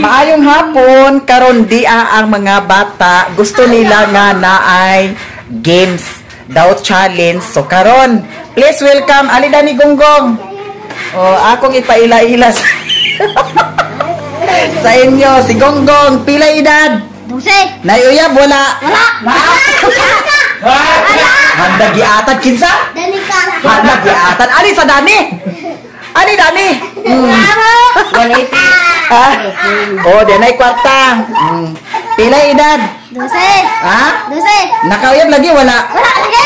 Maayong hapon, karon dia ang mga bata gusto nila nga naay games daw challenge. So karon, please welcome ali Dani Gonggong. Oh, akong ipaila-ila sa inyo si Gonggong. Pila edad? 12. Naiuyab wala? Wala. Handa giatad kinsa? Dani ka. Handa giatad. Ali sa Dani. Ali Dani. 180. Ah. Oh, denay kwarta. Pila edad? 12. Ha? 12. Nakauyab lagi wala? Wala lagi.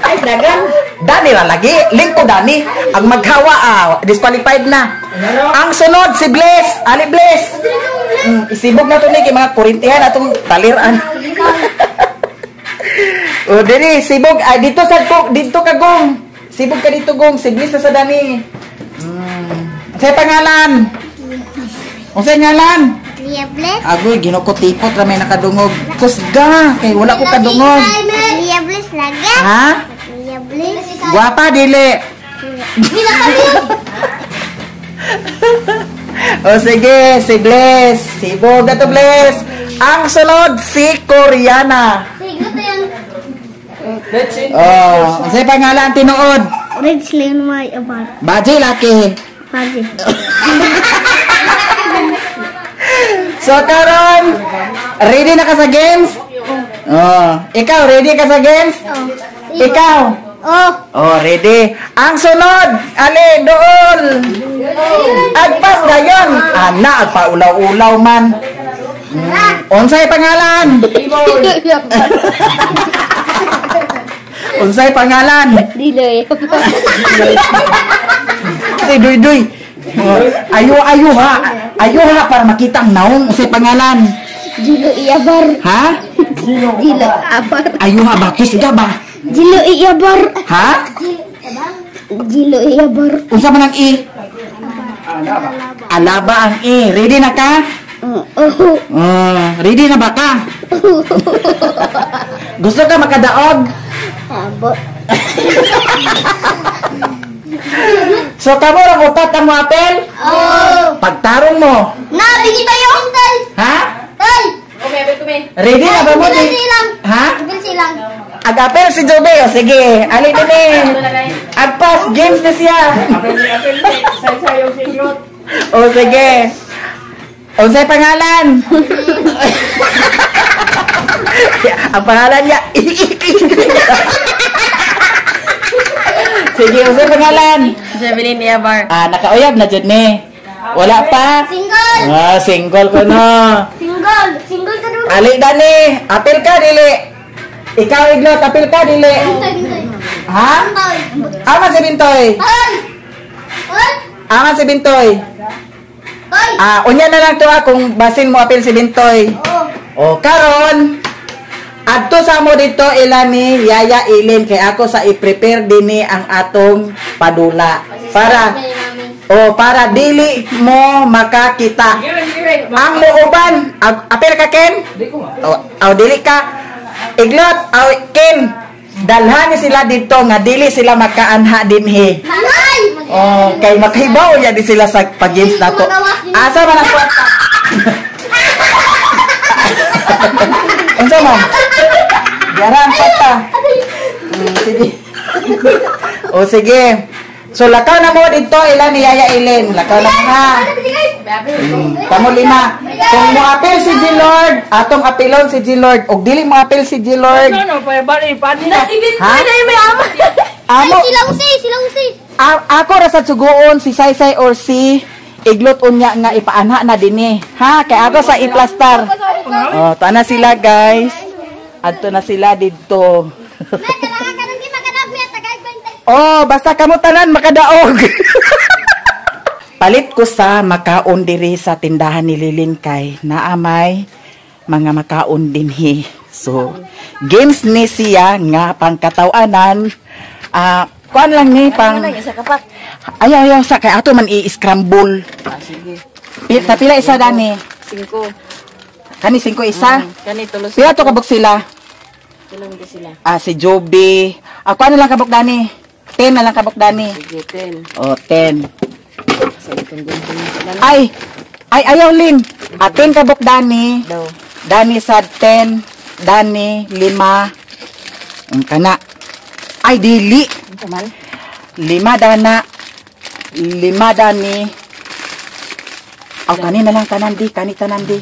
Ay, dagan. Dani ra lagi. Lingko Dani. Ang maghawa ah, disqualified na. Ang sunod si Bliss. Ali Bliss. Isibog na to ni kay mga kurintihan atong taliran. O diri sibog ay dito sa ko dito ka Gong. Sibog ka dito, Gong. Si Bliss na sa Dani. Unsay pangalan? Unsay ngalan? Lia Bliss. Agoy, ginukotipot ra may nakadungog. Kusga kay wala ko kadungog. Lia Bliss lagi. Ha? Lia Bliss. Guwapa dili. Bila kami. O sige, si Bliss. Sibog na to, Bliss. Ang sunod, si Koreana. Sige to yung Oh, unsay pangalan tinuod? Red Slane may abar. Baji laki. Pagi. So karon, ready na ka sa games? Oh, ikaw ready ka sa games? Oh. Ikaw. Oh. Oh, ready. Ang sunod, ali dool. Agpas dayon. Ana, agpaulaw-ulaw man. Unsay pangalan? Unsay pangalan? Dili. Si Duy Duy. Oh, ayo ayo ha. Ayo ha para makita ang naong. Unsay pangalan? Jilo Iabar. Ha? Jilo Abar. Ayo ha bakis ka ba? Jilo Iabar. Ha? Jilo Iabar. Unsa man ang i? Alaba ang i. Ready na ka? Oh. Ready na ba ka? Gusto ka makadaog? Abo. So kamo ra upat ang apel? Oh. Pagtarong mo. Na, bigi tayo. Tay. Ha? Tay. Ready na ba mo? Bilang silang. Ha? Bilang silang. Ag-apel si Jobe. O sige, ali din. Agpas, games na siya. O sige. Unsay pangalan? Ang pangalan niya. Sige, unsay pangalan? Jeveline Iabar. Ah, nakauyab na jud ni. Wala pa? Single. Ah, single ko no. Single. Single ka doon. Ali dani, apil ka dili. Ikaw Iglot, apil ka dili. Tay, tay. Ha? Tay. Ama si Bintoy. Tay. Tay. Ama si Bintoy. Tay. Ah, unya na lang to ah, kung basin mo apil si Bintoy. Oh. O karon, adto sa mo dito ila ni Yaya Ilin kay ako sa i-prepare dinhi ang atong padula para o para dili mo makakita. Ang muuban, apil ka Ken? O, aw dili ka. Iglot, aw Ken. Dalhan ni sila dito nga dili sila makaanha dinhi. Nanay. Oh, kay makahibaw ya di sila sa pag-games nato. Asa man ang kwarta? Unsa man? Diara ang kwarta. Sige. O sige. So lakaw na mo dito ila ni Yaya Ilin. Lakaw na mo ha. Kamo lima. Kung mo apel si G Lord, atong apelon si G Lord. Og dili mo apel si G Lord. Ha? Amo Ay, silang si, silang si. Ako ra sa suguon si Saysay or si Iglot unya nga ipaanha na dinhi. Ha, kay ako sa iplastar. Oh, tana sila guys. Adto na sila didto. Oh, basta kamo tanan makadaog. Palit ko sa makaon diri sa tindahan ni Lilin kay naamay mga makaon dinhi. So, games ni siya nga pangkatawanan. Ah, kuan lang ni pang Isa ka pa. Ayaw, ayaw, sa kay ato man i-scramble. Ah, sige. Pila isa dani? 5. Kani 5 isa? Kani tulos. Pila to kabuk sila? Tulong di sila. Ah, si Joby. Ako ano lang kabuk dani? 10 na lang kabuk dani. Sige, 10. Oh, 10. Sa itong gunting. Ay, Ay, ayaw, Lin. Atin kabuk dani. Daw. Dani sa 10, dani 5. Ang kana. Ay, dili. Tamal. 5 dana. 5 dani. Aw, kani na lang tanan di, kani tanan di.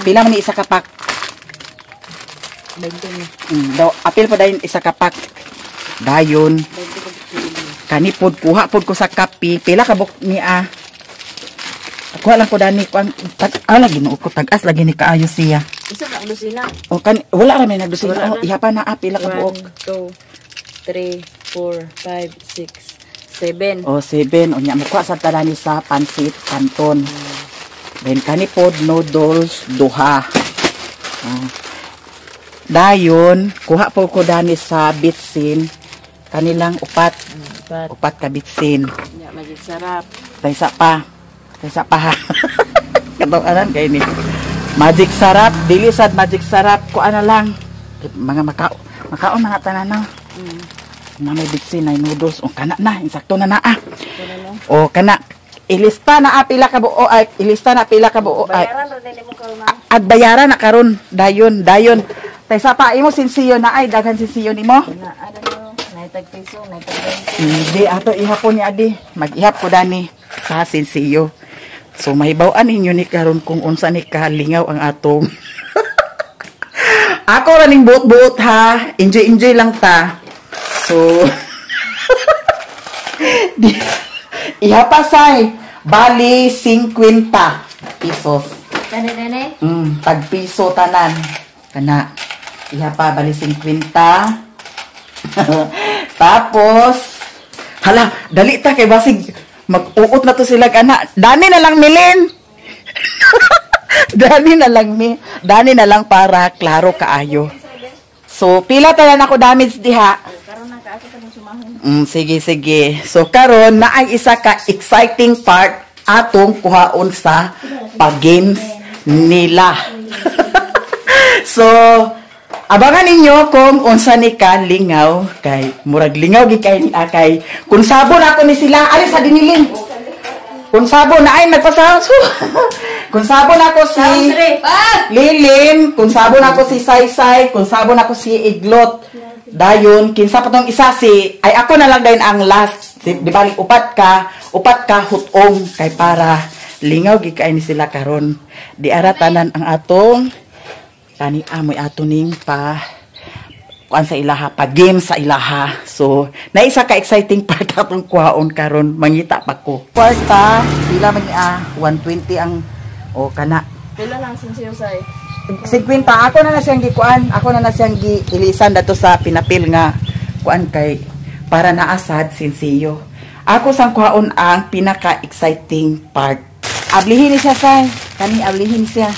Pila man ni isa ka pack? 20 na. Daw, apil pa dayon isa ka pack. Dayon. Kani pod kuha pod ko sa kape. Pila ka buk ni ah. Kuha lang ko dani kuan tag ah, lagi no ko tag-as lagi ni kaayo siya. Isa ka dosina. O kan wala ra may nagdosina. Wala Oh, na. iha pa na ah, pila ka buok. 1, 2, 3, 4, 5, 6, 7. O 7 unya mukuha sa tadani sa pansit canton. Then kani pod noodles duha. Oh. Dayon kuha po ko dani sa bitsin kanilang upat, But, upat ka bitsin. nya magic sarap. Kaysa pa. Kaysa pa ha. Katawanan kay ni. Magic sarap, dili sad magic sarap ko ana lang. Mga makao, makaon mga tanan na. Na may bitsin ay noodles o kana na, insakto na naa. O kana ilista na ah, pila ka buo ay ilista na pila ka buo ay Bayaran ra nimo karon na. At bayaran na karon dayon dayon. Taysa pa imo sinsiyo na ay daghan sinsiyo nimo. Na ano no, naitag piso, naitag 20. Hindi, ato ihapon ni adi. Mag-ihap ko dani sa sinsiyo. So mahibaw-an ninyo ni karon kung unsa ni kalingaw ang atong. Ako ra ning buot-buot ha. Enjoy enjoy lang ta. So di, ihapasay bali 50 pesos. Dane, dane. Tag piso tanan. Kana. Iha pa bali 50. Tapos hala, dali ta kay basig mag-uot na to sila ana. Dani na lang milin. Dani na lang mi. Dani na lang para klaro kaayo. So pila tanan ako damage diha. Karon na ka ako kanang sumahon. Sige, sige. So, karon na ay isa ka exciting part atong kuhaon sa pag-games nila. So, abangan ninyo kung unsa ni ka lingaw kay murag lingaw gi kay ni akay kung sabo na ako ni sila ali sa dinilin. Kung sabo na ay nagpasa. Kung sabo na ako si Lilin, kung sabo na ako si Saysay, kung sabo na ako si Iglot. Dayon, kinsa pa tong isa si, ay ako na lang dayon ang last. Si, di ba, upat ka hutong kay para lingaw gi kay ni sila karon. Di ara tanan ang atong kani amoy ato ning pa kuan sa ilaha, pa game sa ilaha. So, naisa ka exciting part atong kuhaon karon, mangita pa ko. Kwarta, pila man ni ah, 120 ang o kana. Pila lang sinsiyo say. 50 ako na na siyang gikuan, ako na na siyang giilisan dato sa pinapil nga kuan kay para naasad sinsiyo. Ako sang kuhaon ang pinaka-exciting part. Ablihin ni siya say, kani ablihin siya.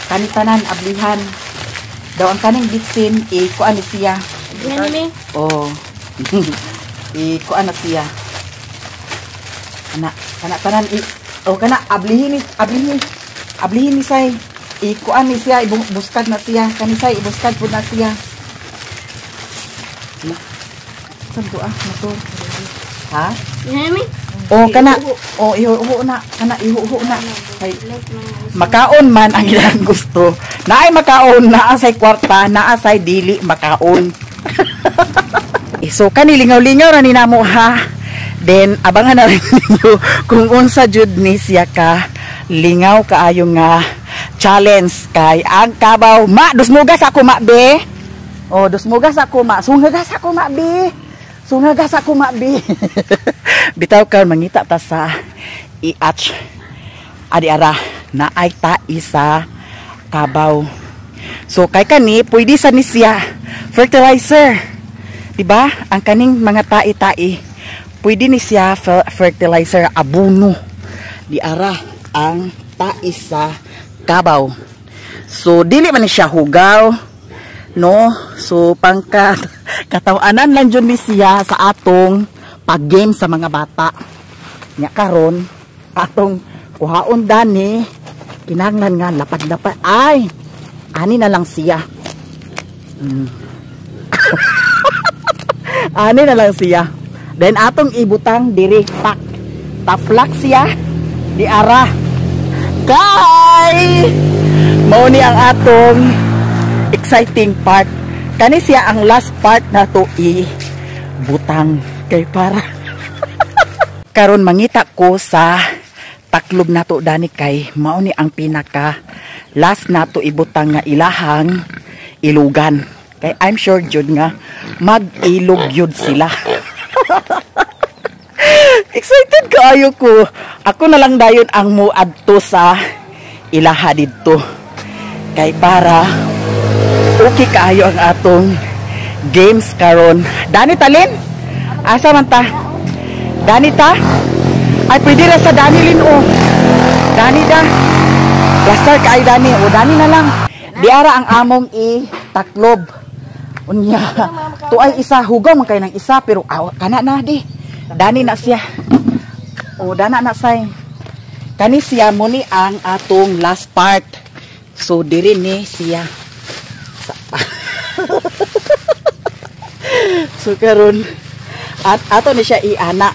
Kani tanan ablihan. Daw ang kaning bitsin ikuan ni siya. Dane, mi. Oh. Ikuan na siya. Kana, kana tanan i oh kana ablihin ni ablihin. Ablihin ni say. Ikuan ni siya ibuskad na siya. Kani say ibuskad pud na siya. Ala. Saan to ah motor? Ha? Dane, mi. Oh kana oh ihuho na kana ihuho na. Kay makaon man ang ilang gusto. Naay makaon, naa say kwarta, naa say dili makaon. So kani lingaw-lingaw ra ni namo ha. Then abangan na rin ninyo kung unsa jud ni siya ka lingaw kaayo nga challenge kay ang kabaw ma dusmugas ako ma be. Oh dusmugas ako ma, sungagas ako ma be. Sungagas ako ma be. Bitaw ka mangita ta sa IH adi ara naay ta isa kabaw. So kay kani pwede sa ni siya fertilizer. Diba? Ang kaning mga tai-tai pwede ni siya fertilizer abono. Di ara ang tai sa kabaw. So dili man ni siya hugaw, no? So pangka kataw-anan lang jud ni siya sa atong pag-game sa mga bata. Nya karon atong kuhaon dani kinahanglan nga lapad-lapad ay ani na lang siya. Ani na lang siya. Then atong ibutang diri pak. Taplak siya di ara. Kay mao ni ang atong exciting part. Kani siya ang last part nato i butang kay para karon mangita ko sa taklob nato dani kay mao ni ang pinaka last nato ibutang nga ilahang ilugan. Kay I'm sure jud nga mag-ilog yun sila. Excited kaayo ko. Ako na lang dayon ang muadto sa ilaha didto. Kay para okay kaayo ang atong games karon. Dani talin? Asa man ta? Dani ta? Ay, pwede ra sa Dani lin oh. Dani da. Plaster kaayo dani. O dani na lang. Diara ang among i-taklob. Unya. Tuay isa hugaw man kay ng isa pero aw, kana na di. Dani na siya. O dana na say. Kani siya mo ni ang atong last part. So diri ni siya. So karon at ato ni siya iana.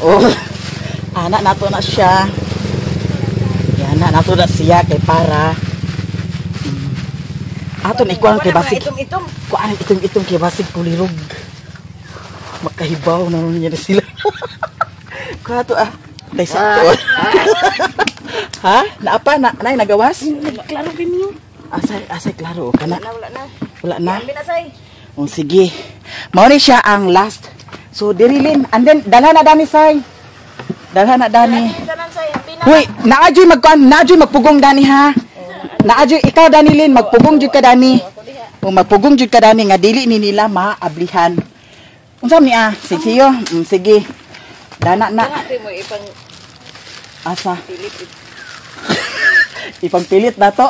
Oh. Ana nato na siya. Iana nato na siya kay para ato na ikuan kay basig. Itom-itom. Kuan itom-itom kay basig kulirog. Makahibaw na nun niya na sila. Kuha to ah. Tay sa to. Ha? Naapa na nay nagawas? Klaro niyo. Asay asay klaro kana. Wala na. Wala na. Ambi na say. Oh, sige. Mao ni siya ang last. So dirilin and then dalha na dani say. Dalha na dani. Tanan say, ambi na. Huy, naajoy magkuan, naajoy magpugong dani ha. Naajoy ikaw dani Lin, magpugong jud ka dani. O magpugong jud ka dani nga dili ni nila maablihan. Unsa man ni ah? Sige, siyo. Sige. Dana na. Ate mo ipang Asa? pilit. Ipangpilit na to.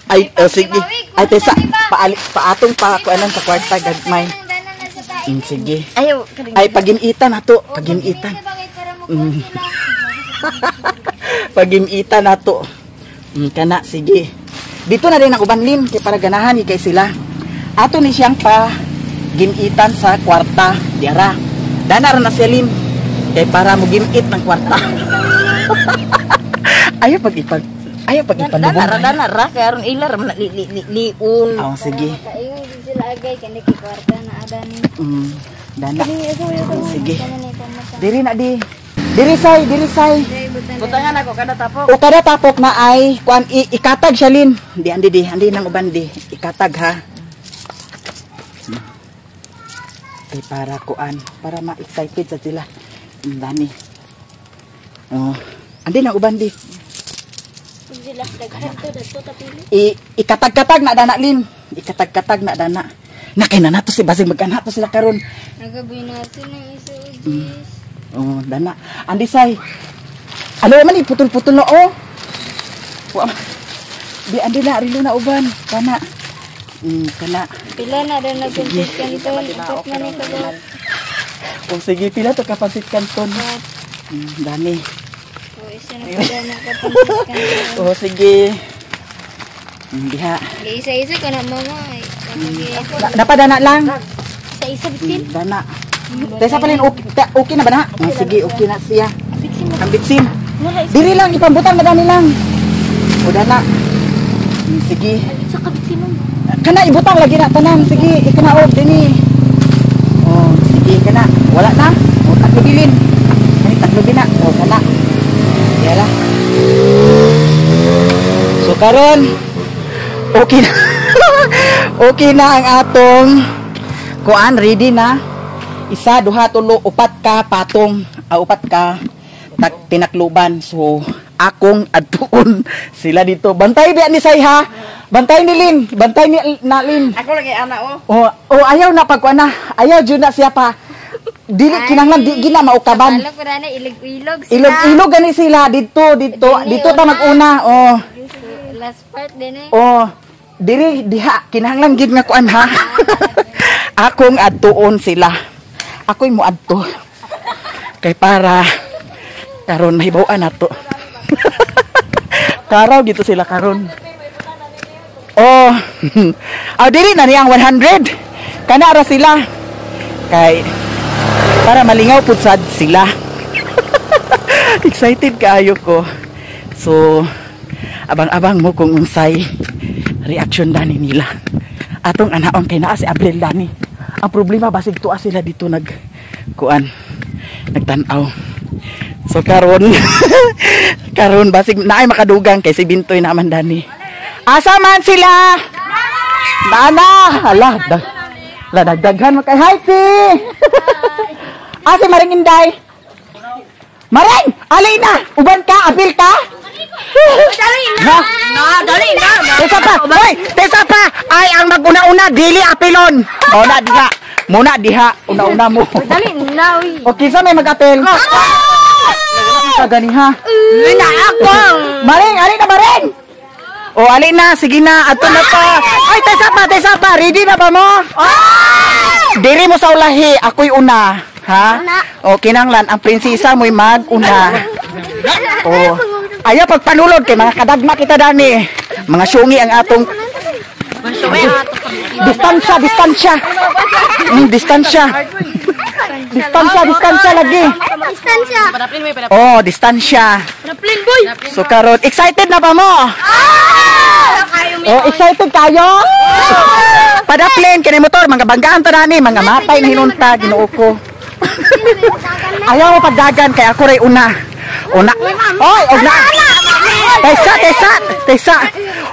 Ay, oh, sige. Ay, tesa, paali, paatong pa kuanan sa kwarta gagmay. Sige. Ayaw, Ay, paginitan na to. Paginitan. Paginitan na to. Kana, sige. Dito na rin ang ubanlin kay para ganahan kay sila. Ato ni siyang pa ginitan sa kwarta diara. Dana ra na siya Lin. Kay para mo ginit ng kwarta. Ayaw pag ipag ayaw pag ipalubong. Dana ra dana ra kay aron ila ra man li li li liun. Oh, sige. Makaingon din sila agay kani kay kwarta na adani. Dana. Sige. Diri na di. Diri say, diri say. Butangan ako kada tapok. O kada tapok na ay kuan ikatag siya Lin. Di andi di, andi nang uban di. Ikatag ha. Kay para kuan, para ma-excited sa sila. Dani. Oh, andi nang uban di. Sila daghan to dadto tapili. Ikatag-katag na dana Lin. Ikatag-katag na dana. Na kay na nato si basig magkana to sila karon. Nagabuy nato ng isa ujis. Oh, dana. Andi say. Ano man iputol-putol na oh. Wa di andi na rilo na uban. Kana. Kana. Pila na daw nagpansit kanton, upat man ni kabuok. O sige, pila to ka pansit kanton. Dami. O isa na pila na kapansit kanton. O sige. Diha. Di isa-isa ka na mama ay. Napadana lang. Isa-isa bitsin. Dana. Tesa pa rin, okay, okay na ba na? Oh, sige, okay na siya. Bitsin mo. Ang bitsin. Wala isa. Diri lang, ipambutan madani lang. O dana. Sige. Isa ka bitsin mo. Kana ibutang lagi na tanan. Sige, ikanaog dinhi. Oh, sige kana. Wala na. O taklobilin. Kani taklobin na. O kana. Yala. So karon okay na. Okay na ang atong kuan, ready na. Isa, duha, tulo, upat ka patong, upat ka tinakluban. So akong adtuon sila dito. Bantay biya ni Say ha. Bantay ni Lin, bantay ni na Lin. Ako lang ana oh. Oh, oh ayaw na pagkuan na. Ayaw jud na siya pa. Dili kinahanglan di gina maukaban. Akala ko na ilog-ilog sila. Ilog-ilog gani sila didto didto dito ta mag-una. Oh. Last part din eh. Oh, diri diha kinahanglan gid nga kuan ha. Akong adtuon sila. Ako'y moadto. Kay para karon mahibaw-an nato. Karaw dito sila karon. Oh. Ah, diri na niyang 100. Kana ra sila. Kay para malingaw pud sad sila. Excited kaayo ko. So, abang-abang mo kung unsay reaction dani nila. Atong anaon kay naa si Abril dani. Ang problema basig tuwa sila dito nag kuan, nagtan-aw. So karon karon basig naay makadugang kay si Bintoy naman dani. Asa man sila? Nana, hala, la dagdaghan man kay hi Pi. Asa Maring Inday? Maring, alay na. Uban ka, apil ka? Dali na. Na, dali na. Tesa pa. Hoy, tesa pa. Ay ang maguna-una dili apilon. O na diha. Muna diha, una-una mo. Dali na, uy. O kinsa may mag-apel? Ka gani ha. Na ako. Maring, alay na Maring. O alay na, sige na, ato na pa. Ay, tesa pa, ready na ba mo? Diri mo sa ulahi, ako'y una. Ha? O kinanglan ang prinsesa mo'y mag-una. O ayaw pagpanulod kay mga kadagma kita dani. Mga syungi ang atong distansya, distansya. Distansya. Distansya, distansya lagi. Distansya. Oh, distansya. Paraplin, boy. So karon, excited na ba mo? Oh, excited kayo? Padaplin kini motor, mga banggaan ta dani, mga matay na hinunta, Ginoo ko. Ayaw mo pagdagan kay ako ray una. Una. Oy, og na. Tesa, tesa, tesa.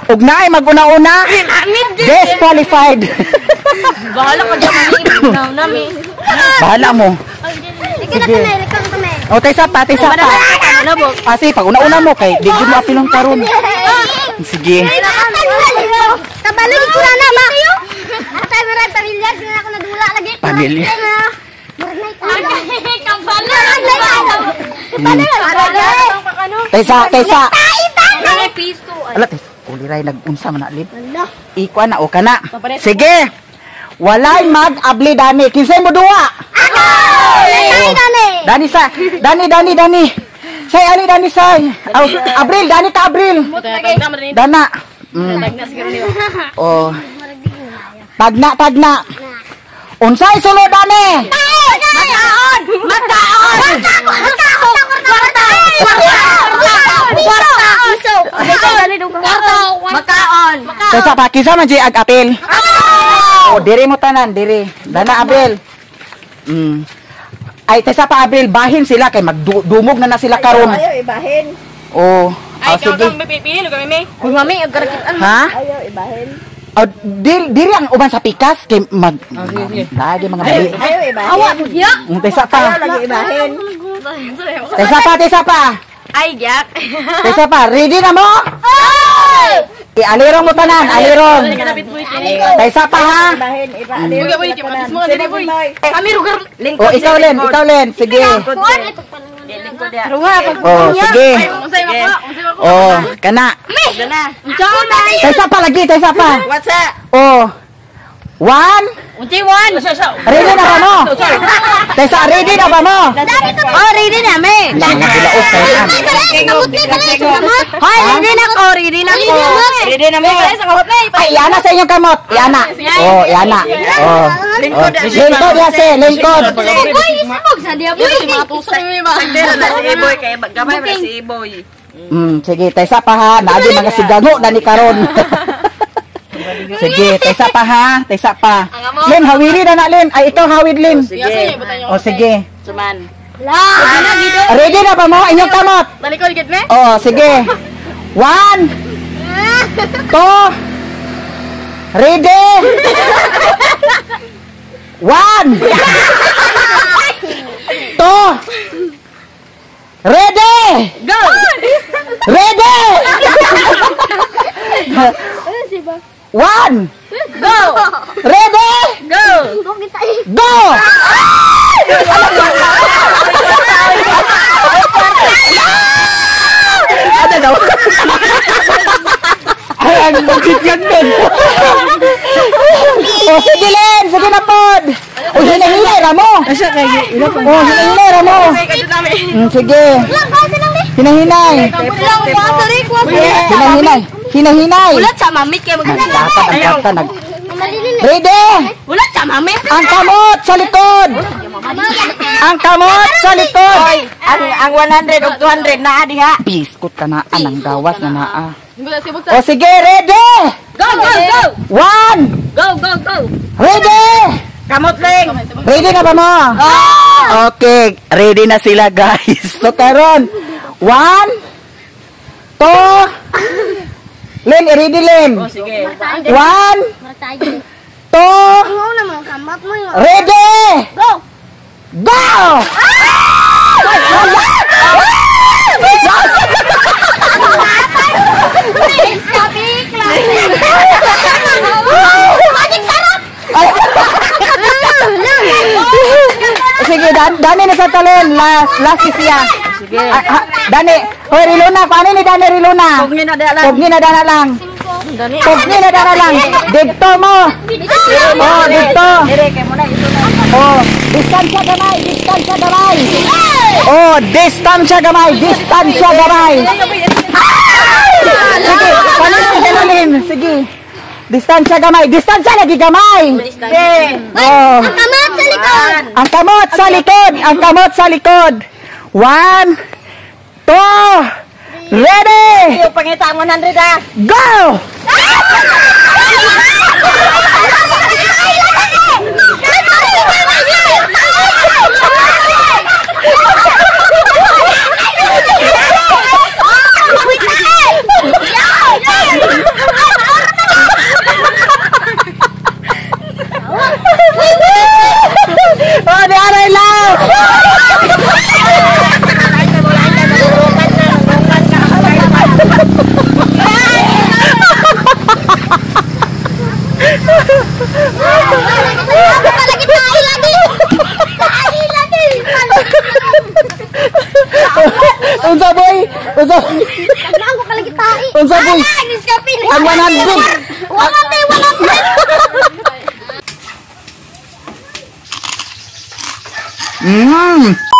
Og naay maguna-una. Disqualified. Bahala ka dyan, mami. Nami. Bahala mo. Sige na kami, ikaw kami. O tesa pa, tesa pa. Ano bo? Asi pag una-una mo kay di gid mo apilong karon. Sige. Kabalo ko na ma. Atay murag pamilyar sila ako nadula lagi. Pamilya. Tesa, tesa. Ala, tesa. Uliray nag-unsa man na lib. Ikuan na o kana. Sige. Walay mag-abli dani. Kinsay mo duwa? Ako! Dani! Dani sa. Dani, dani, dani. Say ali dani say. Aw, Abril, dani ka Abril. Dana. Oh. Tagna, tagna. Unsay sulod dani? Mataon! Mataon! Makaon. Tesa pa kinsa man jay ag-apil? Oh, diri mo tanan, diri. Dana Abril. Ay tesa pa Abril, bahin sila kay magdumog na na sila karon. Ayaw ibahin. Oh, Ay, oh, sige. pipili kami may. Uy, mami, ang karakitan. Ha? Ayaw ibahin. Oh, diri ang uban sa pikas kay mag lagi mga bali. Ayaw ibahin. Awa mo diya. Tesa pa. Ayaw lagi ibahin. Tesa pa, tesa pa. Ay, gyak. Tesa pa, ready na mo? Alirong mo tanan, alirong. Tesa pa ha. Ibahin, iba. Kami rugar. Oh, ikaw Len, ikaw Len. Sige. Oh, sige. Oh, kana. Tesa pa lagi, tesa pa. What's up? Oh. One. Unsay one. Ready na ba mo? Tesa, ready na ba mo? Oh, ready na me. Mga bilaos kayo na. Hoy, ready na ko, ready na ko. Ready na mo. Ay, iana sa inyong kamot. Iana. Oh, iana. Oh. Lingkod, lingkod ya se, lingkod. Boy, ismog sa diya boy. Si Iboy kay gamay man si Iboy. Sige, tesa pa ha. Naagi mga sigango na ni karon. Sige, tesa pa ha, tesa pa. Lin, hawiri na na Lin. Ay, ikaw hawid Lin. Sige. O sige. Suman. Ready na ba mo? Inyong kamot. Talikod gid me. Oh, sige. 1 2 Ready? 1 2 Ready? Go. Ready? 1 Go. Ready? Go. Go! Ano daw? Ay, ang bakit yan doon? O, sige Len! Sige na pod! O, hinahinay, Ramo! O, hinahinay, Ramo! Sige. Hinahinay. Hinahinay. Hinahinay. Ulat sa mamit kay maganda. Ang kata, ang kata. Ready? Ulat sa mamit. Ang kamot sa likod! Ang kamot sa likod. Oy, ang 100 ug 200 naa diha. Biskot ka na anang gawas na naa. O sige, ready! Go, go, go! One! Go, go, go! Ready! Kamot ling. Ready na ba mo? Okay, ready na sila guys. So karon, 1 2 Len, ready Len. Oh, sige. 1 Tayo. 2 Ang una mo, kamot mo yun. Ready! Go! Go! Magic sarap! Sige, Dani na sa talon. Last is siya. Sige. Ah, Dani, hoy Riluna, paano ni Dani Riluna? Pugni na diha lang. Pugni na dana lang. Dani. Pugni na dana lang. Dito mo. Oh, dito. Dire kay mo na ito na. Oh, distansya gamay, distansya gamay. Oh, distansya gamay, distansya gamay. Sige, paano si Jerolim? Sige. Distansya gamay, distansya lagi gamay. Oh. Ang kamot sa likod! Ang kamot sa likod, ang kamot sa likod. 1 2 Ready! Iyo pangita ang 100 ah. Go! Oh, di aray lang! Unsa boy? Unsa? Unsa boy? Ang 100. 100.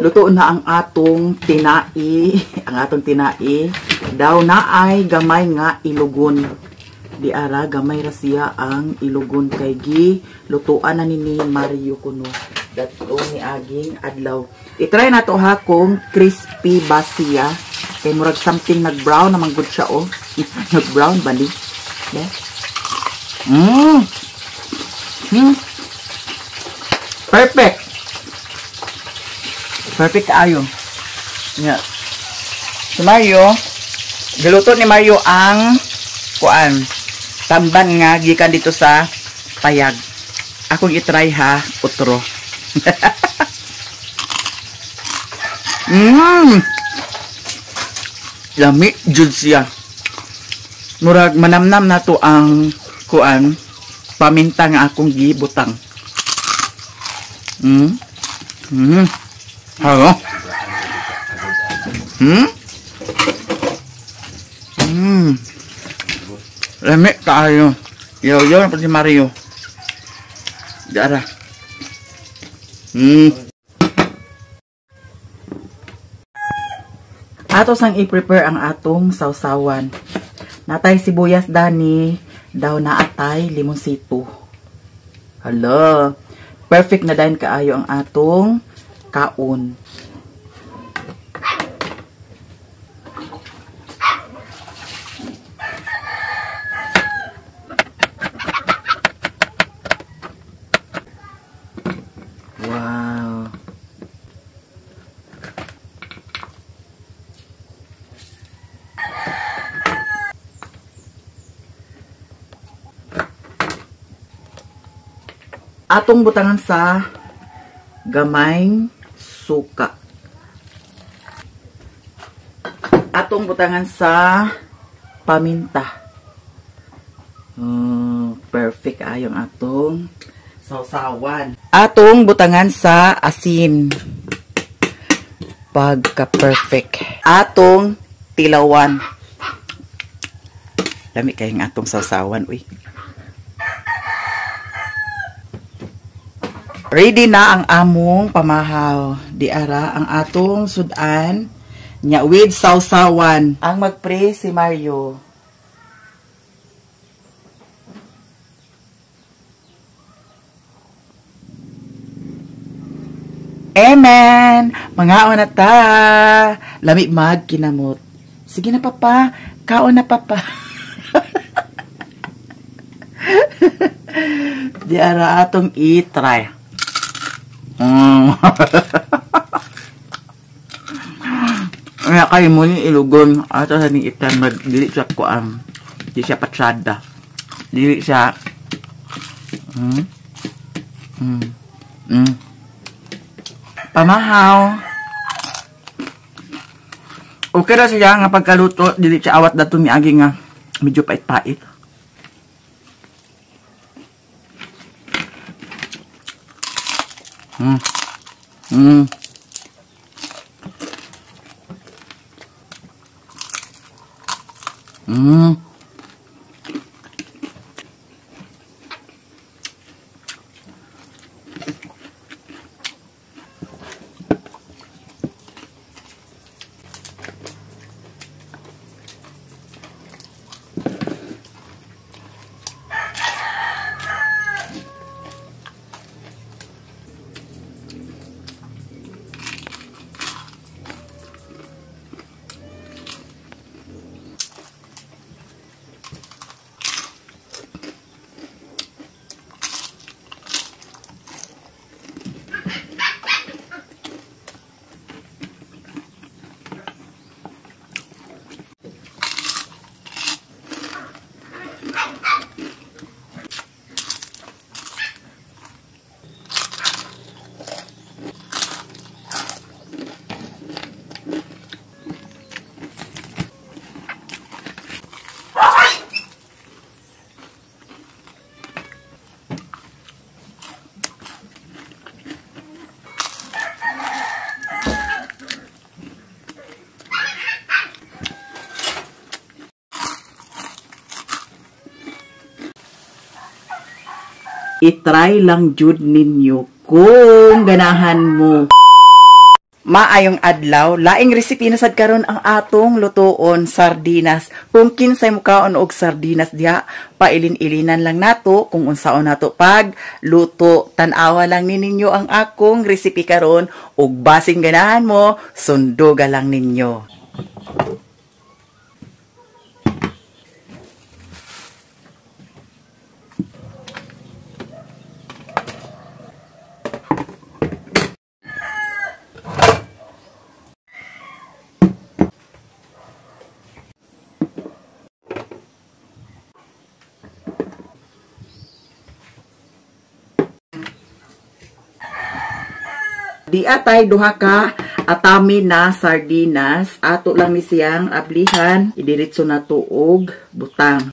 Luto na ang atong tinai, ang atong tinai. Daw na ay gamay nga ilugon. Di ara gamay ra siya ang ilugon kay gi lutuan na ni Mario kuno. Dato ni aging adlaw. I-try na to ha kung crispy ba siya. Kay murag something nag brown naman gud siya oh. Nag-brown bali. Yeah. Perfect. Perfect kaayo. Yeah. Si Mario, giluto ni Mario ang kuan, tamban nga gikan dito sa payag. Akong i-try ha, utro. Lami jud siya. Murag manamnam na to ang kuan, paminta nga akong gibutang. Halo. Lami kaayo. Yo-yo na pa si Mario. Dara. Ato sang i-prepare ang atong sawsawan. Natay sibuyas dani, daw na atay limonsito. Hala. Perfect na dayon kaayo ang atong kaon. Wow. Atong butangan sa gamayng suka. Atong butangan sa paminta. Perfect ayong atong sawsawan. Atong butangan sa asin. Pagka-perfect. Atong tilawan. Lami kayong atong sawsawan, uy. Ready na ang among pamahaw. Di ara ang atong sudan nya with sawsawan. Ang magpre si Mario. Amen! Mangaon na ta. Lami magkinamot. Sige na papa, kaon na papa. Di ara atong i-try. Kaya kayo mo ni ilugon ato sa ning itan mag dili siya kuan, di siya patsada, dili siya pamahaw. Okay ra siya nga pagkaluto, dili siya awat dato ni agi nga medyo pait-pait. I-try lang jud ninyo kung ganahan mo. Maayong adlaw, laing recipe na sad karon ang atong lutoon, sardinas. Kung kinsay mukaon og sardinas diha, pailin-ilinan lang nato kung unsaon nato pag luto. Tan-awa lang ni ninyo ang akong recipe karon ug basing ganahan mo, sunduga lang ninyo. Di atay duha ka atami na sardinas. Ato lang ni siyang ablihan, idiretso na tuog butang.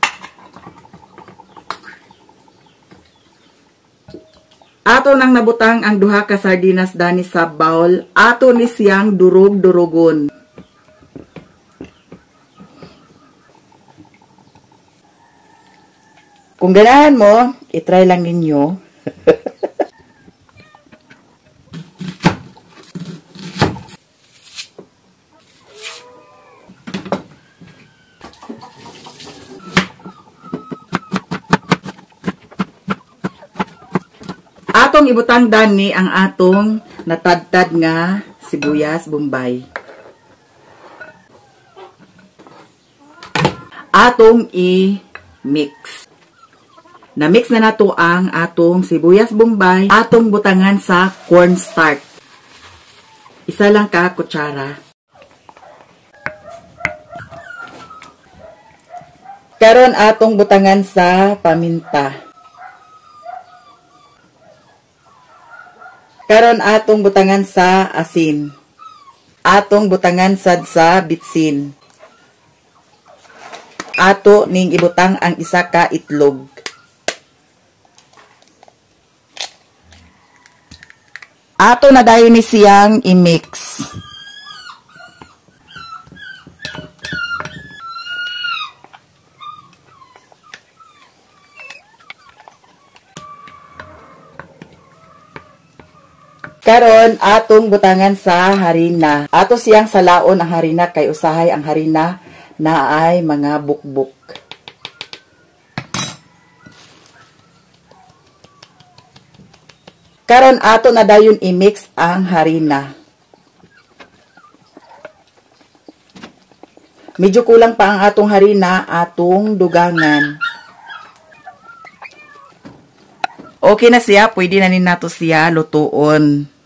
Ato nang nabutang ang duha ka sardinas dani sa bowl, ato ni siyang durog-durugon. Kung ganahan mo, itry lang ninyo. Atong ibutang dani ang atong natadtad nga sibuyas bombay. Atong i-mix. Na-mix na nato ang atong sibuyas bombay, atong butangan sa cornstarch. Isa lang ka kutsara. Karon atong butangan sa paminta. Karon atong butangan sa asin. Atong butangan sad sa bitsin. Ato ning ibutang ang isa ka itlog. Ato na dayon ni siyang i-mix. Karon atong butangan sa harina. Ato siyang salaon ang harina kay usahay ang harina na ay mga bukbuk. Karon ato na dayon i-mix ang harina. Medyo kulang pa ang atong harina, atong dugangan. Okay na siya, pwede na nato siya lutuon.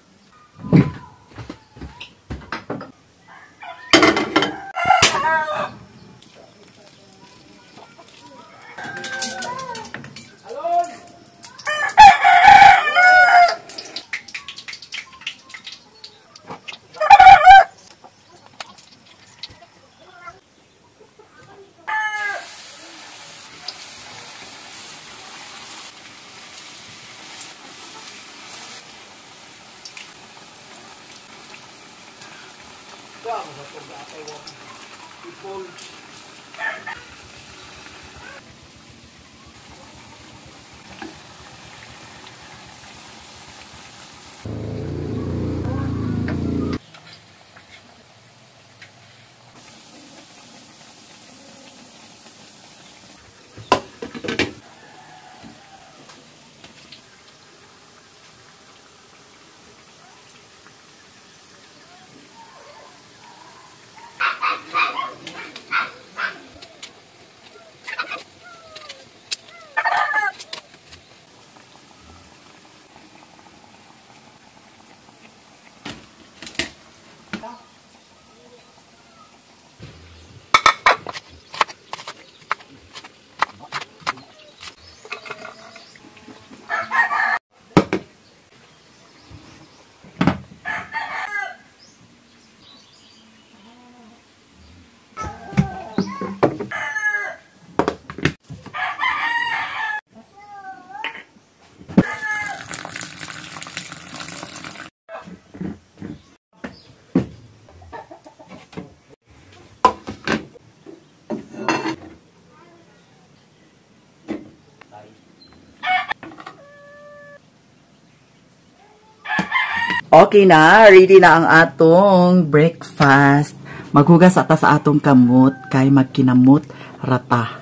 Okay na, ready na ang atong breakfast. Maghugas ata sa atong kamot kay magkinamot rata.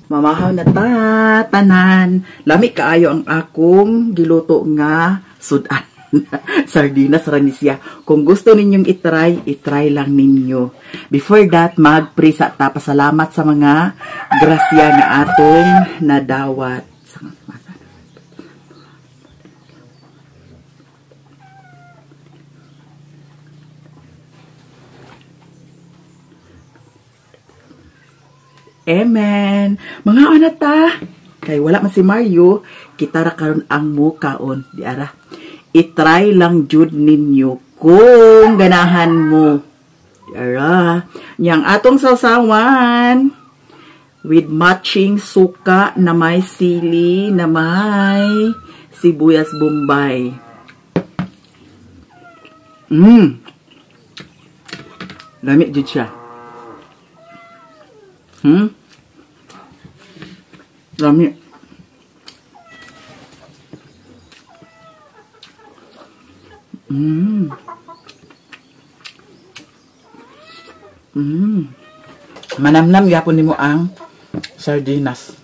Mamahaw na ta tanan. Lami kaayo ang akong giluto nga sudan. Sardinas ra ni siya. Kung gusto ninyong itry, itry lang ninyo. Before that, mag-pray sa ta. Pasalamat sa mga grasya nga atong nadawat. Amen. Mga ana ta. Kay wala man si Mario, kita ra karon ang mukaon di ara. I-try lang jud ninyo kung ganahan mo. Di ara. Yang atong sawsawan with matching suka na may sili, na may sibuyas bombay. Lami jud siya. Lami. Manamnam gyapon nimo ang sardinas.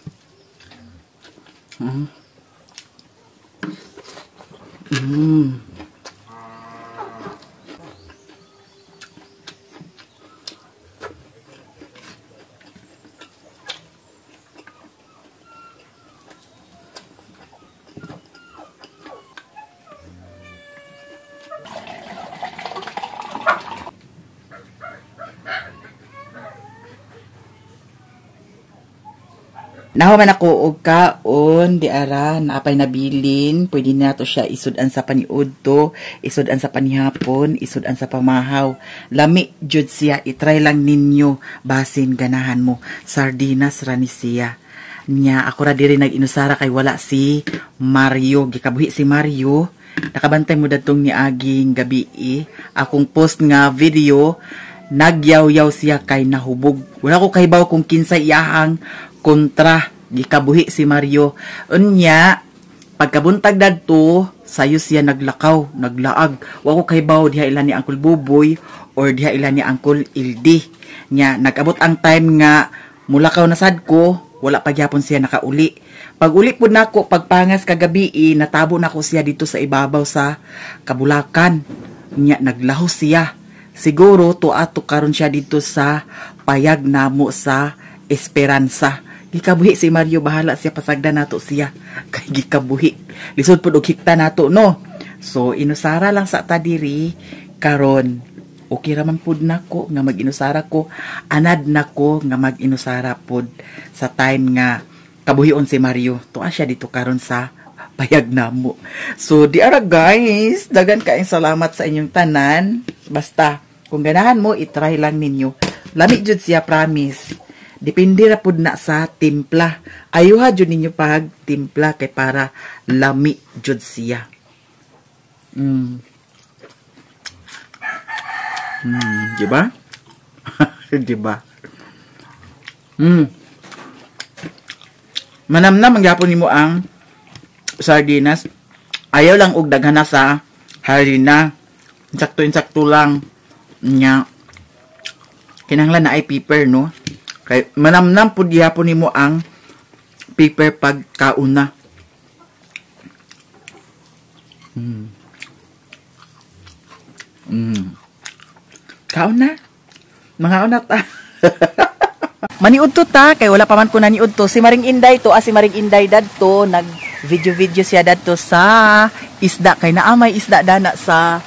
Nahuman ako og kaon di ara naapay nabilin, pwede na to siya isud-an sa paniudto, isud-an sa panihapon, isud-an sa pamahaw. Lami jud siya, i-try lang ninyo basin ganahan mo. Sardinas ra ni siya. Nya ako ra diri nag-inusara kay wala si Mario, gikabuhi si Mario. Nakabantay mo dadtong niaging gabi. Akong post nga video nagyaw-yaw siya kay nahubog. Wala ko kahibaw kung kinsay iyahang kontra, gikabuhi si Mario. Unya, pagkabuntag dadto, sayo siya naglakaw, naglaag. Wa ko kahibaw diha ila ni Uncle Buboy or diha ila ni Uncle Ildi. Nya, nag-abot ang time nga mulakaw na sad ko, wala pa gyapon siya nakauli. Pag uli pud nako, pagpangas kagabi, natabo nako siya dito sa ibabaw sa Kabulakan. Nya, naglaho siya. Siguro tuato karon siya dito sa payag namo sa Esperanza. Gikabuhi si Mario, bahala siya, pasagda nato siya. Kay gikabuhi. Lisod pud og hikta nato, no? So, inusara lang sa ta diri karon. Okay ra man pud nako nga mag-inusara ko. Anad nako nga mag-inusara pud sa time nga kabuhion si Mario. Tuwa siya dito karon sa payag namo. So, di ara guys, dagan kaayong salamat sa inyong tanan. Basta, kung ganahan mo, itry lang ninyo. Lami jud siya, promise. Depende ra pud na sa timpla. Ayuha jud ninyo pag timpla kay para lami jud siya. Di ba? Di ba? Manamnam ang gyapon nimo ang sardinas. Ayaw lang og daghan na sa harina. Insakto-insakto lang nya. Kinahanglan na ay pepper, no? Kay manamnam pud gyapon nimo ang pepper pagkauna. Kaon na. Mga una ta. Maniudto ta kay wala pa man ko naniudto. Si Maring Inday to, si Maring Inday dadto nag video-video siya dadto sa isda kay naa may isda dana sa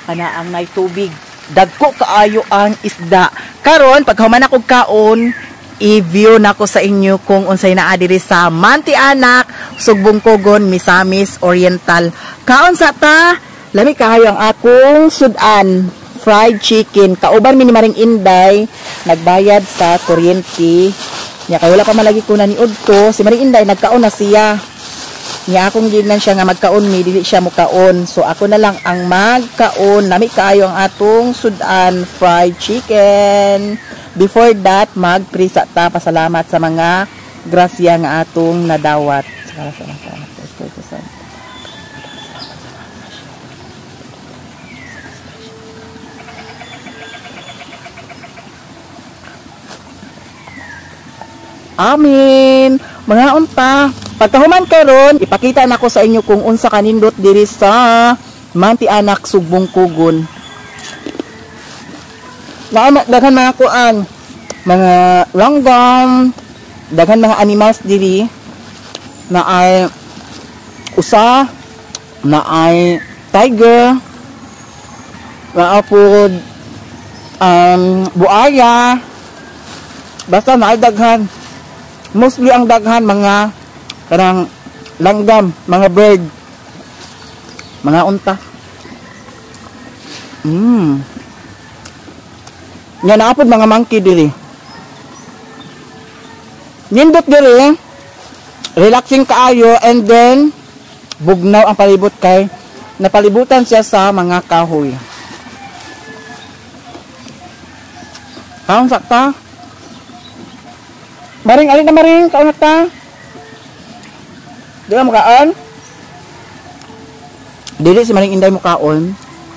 kanaang nay tubig. Dagko kaayo ang isda. Karon paghuman ako kaon, i-view nako sa inyo kung unsay naa diri sa Manti-Anak, Sugbong Kugon, Misamis Oriental. Kaon sa ta, lami kaayo ang akong sudan, fried chicken. Kauban mi ni Maring Inday, nagbayad sa kuryente. Nya kay wala pa man lagi ko naniudto, si Maring Inday nagkaon na siya. Nya akong ginan siya nga magkaon mi, dili siya mukaon. So ako na lang ang magkaon. Lami kaayo ang atong sudan fried chicken. Before that, magprisa ta, pasalamat sa mga grasya nga atong nadawat. Amen. Mga unta, pagkahuman karon, ipakita nako sa inyo kung unsa kanindot diri sa Manti-Anak, Sugbong Kugon. Naa daghan mga kuan, mga langgam, daghan mga animals diri na ay usa, na ay tiger, na apod buaya. Basta na ay daghan. Mostly ang daghan mga Kanang langgam, mga bird. Mga unta. Nga naapod mga monkey diri. Nindot diri. Relaxing kaayo and then bugnaw ang palibot kay napalibutan siya sa mga kahoy. Kaon sakta. Maring alin na maring kaon ta. Di ka mukaon? Dili si Maring Inday mukaon.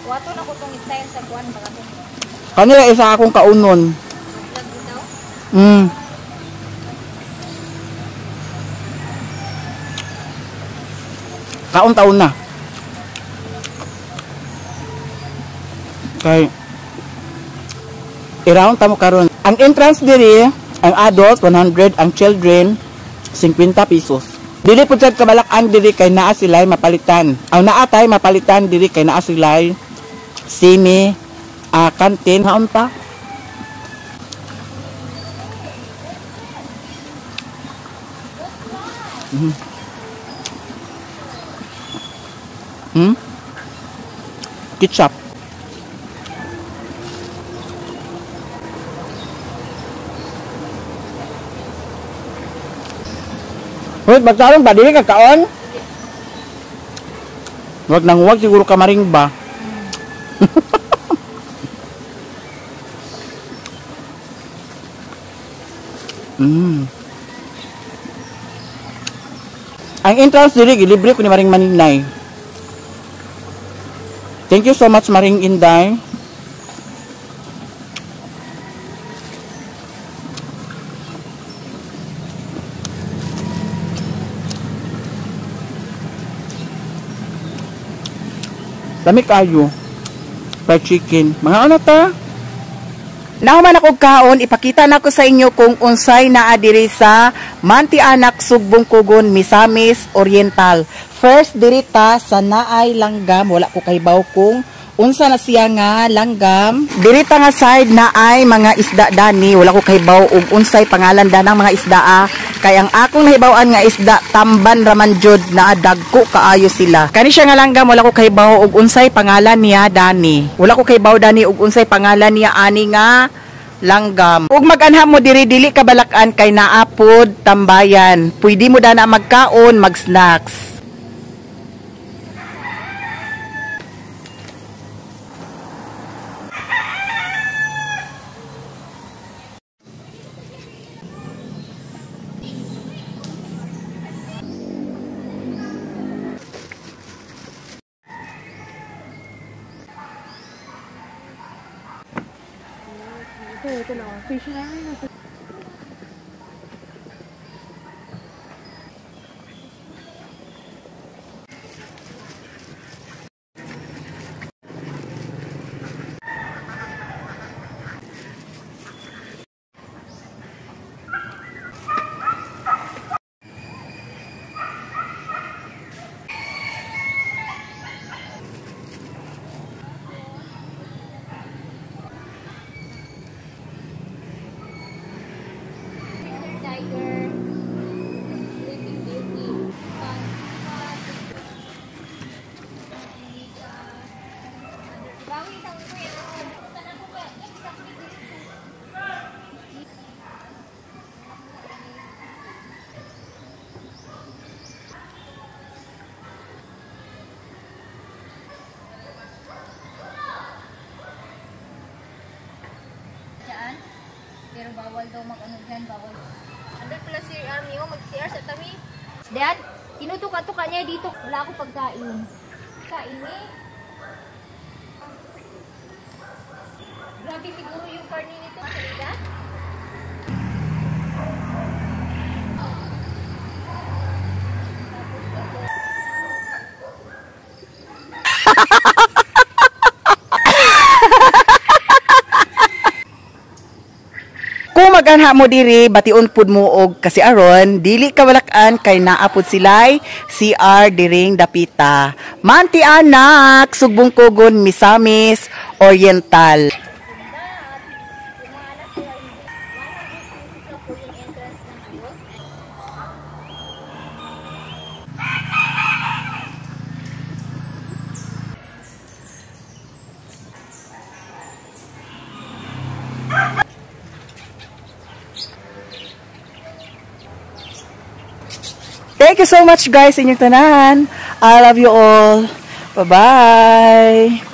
Wato na ko tong style sa kuan ba kato. Kanila isa akong kaunon. Kaon taon na. Kay i-round ta mo karon. Ang entrance diri, ang adult 100, ang children 50 pesos. Dili pud sad kabalak-an diri kay naa sila'y mapalitan. Aw naa tay mapalitan diri kay naa sila'y semi kantin haon pa. Ketchup. Hoy, magkaon ba? Dili ka kaon? Wag nang wag siguro ka maring ba? Ang entrance diri gilibre ko ni Maring Maninay. Thank you so much Maring Inday. Lami kayo. Fried chicken. Mga ano ta? Nahuman ako kaon, ipakita nako sa inyo kung unsay naa diri sa Mantianak, Sugbong Kugon, Misamis Oriental. First diri ta sa naay langgam, wala ko kahibaw kung unsa na siya nga langgam. Diri ta nga side naay mga isda dani, wala ko kahibaw og unsay pangalan danang mga isda ah. Kay ang akong nahibaw-an nga isda tamban raman jud naa dagko kaayo sila. Kani siya nga langgam, wala ko kahibaw og unsay pangalan niya dani. Wala ko kahibaw dani og unsay pangalan niya ani nga langgam. Ug mag-anha mo diri dili ka balak-an kay naapod tambayan. Pwede mo dana magkaon, mag-snacks. Pero bawal daw mag-ano dyan, bawal. Andun pala si Army, oh, mag-CR sa tabi. Dad, tinutuka-tuka niya dito. Wala akong pagkain. Kain eh. Grabe siguro yung karne nito. Salida? Kung mag-anha mo diri, bation pud mo og kasi aron, dili ka balak-an kay naa pud sila'y CR diring dapita. Mantianak, Sugbong Kugon, Misamis Oriental. Thank you so much, guys, inyong tanan. I love you all. Bye-bye.